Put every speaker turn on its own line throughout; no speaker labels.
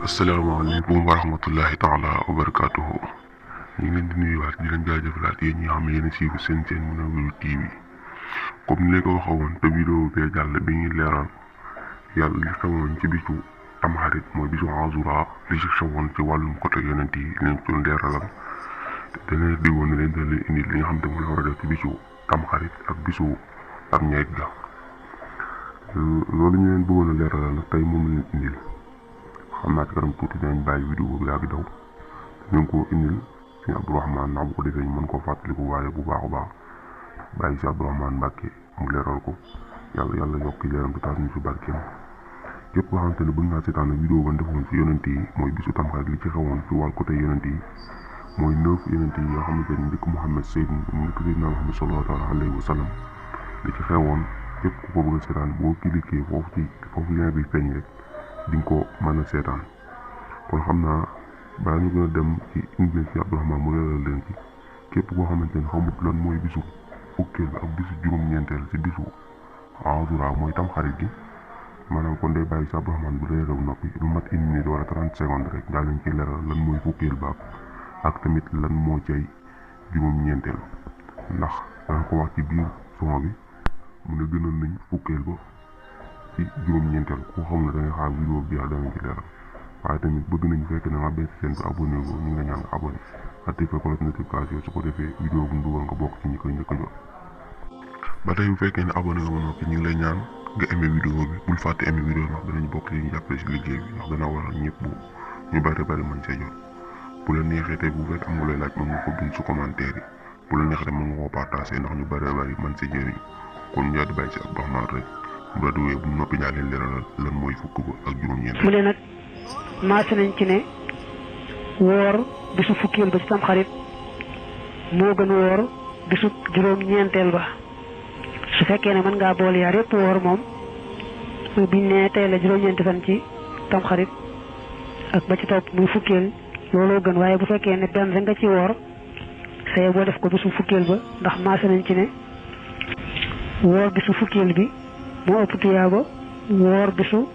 asalaamaaleykum wa rahmatullahi taala wa barakaatuhu ñu ngi leen di nuyuwaat di leen jaajëfalaat yéen ñi nga xam ne yéen a siiw seen Munawwirul TV comme ni leen ko waxee woon te vidéo bee jàll bi ñuy leeral yàlla li xewoon ci bisu tamxarit mooy bisu Ashura li ci xewoon ci wàllum côté yonent yi leen ci doon leeralal te leen diggoon ne leen indi li nga xam te mu la war a def ci bisu tamxarit ak bisu am ñeeg ga loolu ñu leen bëggoon a leeralal nag tey moom leen indil xam naa ci kanam tuuti dinañ bàyyi vidéo bi daal di daw ñu ngi ko indil sëñ Abdourahmane ndax bu ko defee ñu mën koo fàttaliku waaye bu baax a baax bàyyi si Abdourahmane Mbàkke mu leeral ko yàlla yokk leeram bi taas ñu si barkeem képp koo xamante ne bëgg naa seetaan vidéo ba defoon si yonent yi mooy bisu tamxarit li ci xewoon ci wàll côté yonent yi mooy 9 yonent yi yoo xamante ne njëkk Seydina Muhammad sallallahu alayhi wa sallam li ci xewoon képp ku ko bëgg a seetaan boo cliquer foofu lien bi feeñ rek di nga ko mën a seetaan kon xam naa balaa ñu gën a dem ci indi leen ci Abdourahmane mu leeral leen ci képp koo xamante ne xamut lan mooy bisu fukkeel bi ak bisu juróom-ñeenteel ci bisu Ashura mooy tamxarit gi maanaam kon day bàyyi ci Abdourahmane bu leeral noppi lu mat 1 minute wala 30 secondes rek daal leen ci leeral lan mooy fukkeel ba ak tamit lan moo cay juróom-ñeenteel ndax danga ko wax ci biir son bi mu ne gënoon nañ fukkeel ba ci juróom-ñeenteel ku xam ne da ngay xaar vidéo bi da nga ci leeral waaye tamit bëgg nañu fekk na nga bees seen bi abonné ko ñu ngi la ñaan nga abonné activé cloche notification su ko defee vidéo bu mu dugal nga bokk ci ñi koy njëkk a jot ba tey bu fekkee ne abonné nga ba noppi ñu ngi lay ñaan nga aimé vidéo bi bul fàtte aimé vidéo ndax danañ bokk ci ñu jàppale si liggéey bi ndax dana waral ñëpp ñu bari mën see jot bu la neexee tey bu fekk am nga lay laaj mën nga ko bind su commentaire yi bu la neexee mën nga koo partagé ndax ñu bari mën see jëriñ kon ñu di bàyyi si Abdourahmane rek bu la duwee bu noppi ñaa leen leeralal lan mooy fukk ba ak juróom-ñeent.
mu ne nag maase nañ ci ne woor bisu fukkeel ba ci tamxarit moo gën woor bisu juróom-ñeenteel ba su fekkee ne mën ngaa boole yaar yëpp woor moom biñ ne tey la juróom-ñeenti fan ci tamxarit ak ba ci topp muy fukkeel looloo gën waaye bu fekkee ne benn rek nga ci woor saye boo def ko bisu fukkeel ba ndax maase nañ ci ne woor bisu fukkeel bi moo ëpp tuyaaba woor bisu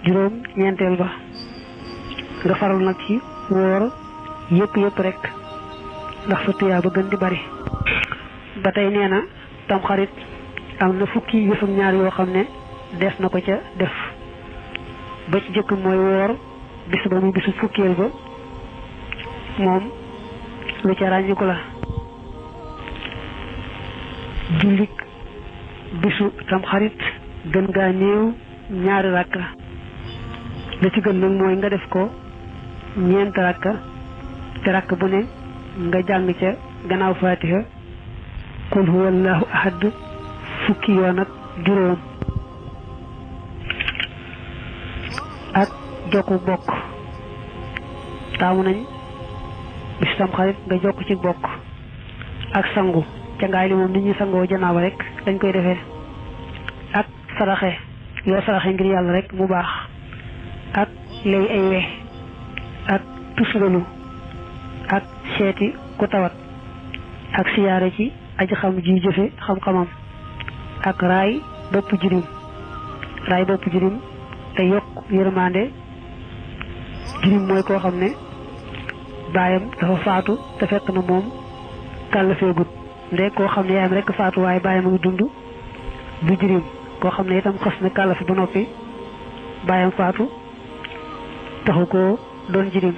juróom-ñeenteel ba nga faral nag ci woor yëpp rek ndax sa tuyaaba gën di bari ba tey nee na tamxarit am na fukki yëf ak ñaar yoo xam ne des na ko ca def ba ci jëkk mooy woor bis ba muy bisu fukkeel ba moom lu ca ràññiku la jullik bisu tamxarit gën gaa néew ñaari rakka la ci gën nag mooy nga def ko 4 rakka te rakk bu ne nga jàng ca gannaaw fatiha qul huwallahu ahad fukki yoon ak juróom ak jokku bokk taamu nañ bisu tamxarit nga jokk ci bokk ak sangu ca ngaay li moom nit ñi sangoo janaaba rek dañ koy defee ak saraxe yoo saraxe ngir yàlla rek mu baax ak lay ay we ak tusgalu ak seeti ku tawat ak siyaare ci aji xam ji jëfe xam-xamam ak raay bopp jirim te yokk yërmande jirim mooy koo xam ne baayam dafa faatu te fekk na moom kàllafeegut ndee koo xam ne yaayam rek faatu waaye baayam a ngi dund du jirim koo xam ne itam xas na kàllafe ba noppi baayam faatu taxu ko doon jirim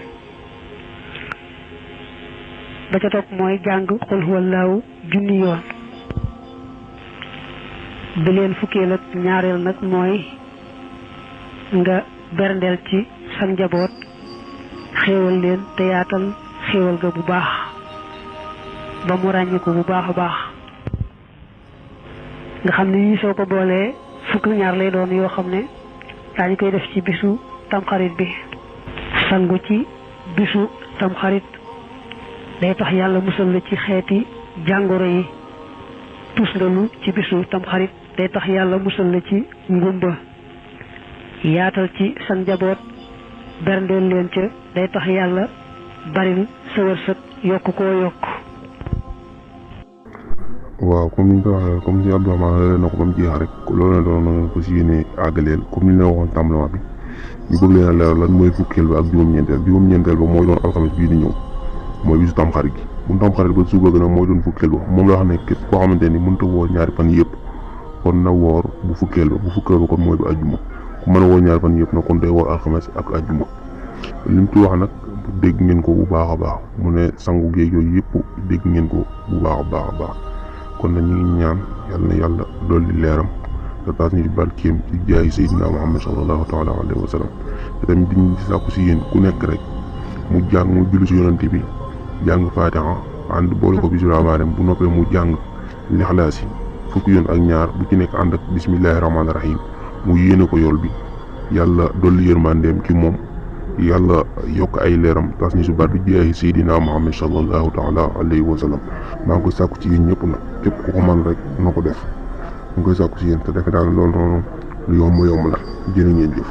ba ca topp mooy jàng xul huwallaahu junni yoon bi leen fukkeel ak ñaareel nag mooy nga berndeel ci sa njaboot xéewal leen te yaatal xéewal ga bu baax ba mu ràññiku bu baax a baax nga xam ne yii soo ko boolee fukk ñaar lay doon yoo xam ne daañu koy def ci bisu tamxarit bi sangu ci bisu tamxarit day tax yàlla musal la ci xeeti jàngoro yi tusngalu ci bisu tamxarit day tax yàlla musal la ci ngumba yaatal ci sa njaboot berndeel leen ca day tax yàlla baril sa wërsëg yokk koo yokk
waaw comme ni ñu ko waxee comme si Abdourahmane la na ko ba mu jeex rek loolu la doon ko si yéene àggaleel comme ni ñu la waxoon tàmbali bi ñu bëgg leen a leeral lan mooy fukkeel ba ak juróom-ñeenteel ba mooy doon alxames bii di ñëw mooy bisu tamxarit gi bu tamxarit ba suba gën a mooy doon fukkeel ba moom la wax ne képp koo xamante ni mënta woor ñaari fan yëpp kon na woor bu fukkeel ba kon mooy bu ajjuma ku mën a woor ñaari fan yëpp nag kon day woor alxames ak ajjuma lim ci wax nag dégg ngeen ko bu baax a baax mu ne sangu géej yooyu yëpp dégg ngeen ko bu baax a baax kon nag ñu ngi ñaan yàlla na yàlla dolli leeram te taas ñu ci barkeem ci jaay Seydina Muhammad sallallahu taala alayhi wa sallam te tamit diñu ci sàkku si yéen ku nekk rek mu julli si yonante bi jàng Faatiha ànd boole ko bismillaahi bu noppee mu jàng lixlaas yi fukki yoon ak ñaar bu ci nekk ànd ak bismillahi rahmaani rahim mu yéene ko yool bi yàlla dolli yërmandeem ci moom yàlla yokk ay leeram tas ñu si barke jaay Seydina Muhammad sallallahu taala alayhi wa sallam maa ngi koy sàkku ci yéen ñëpp nag képp ku ko mën rek na ko def mu ngi koy sàkku ci yéen te defe daal loolu noonu lu yomb la jërë ngeen jëf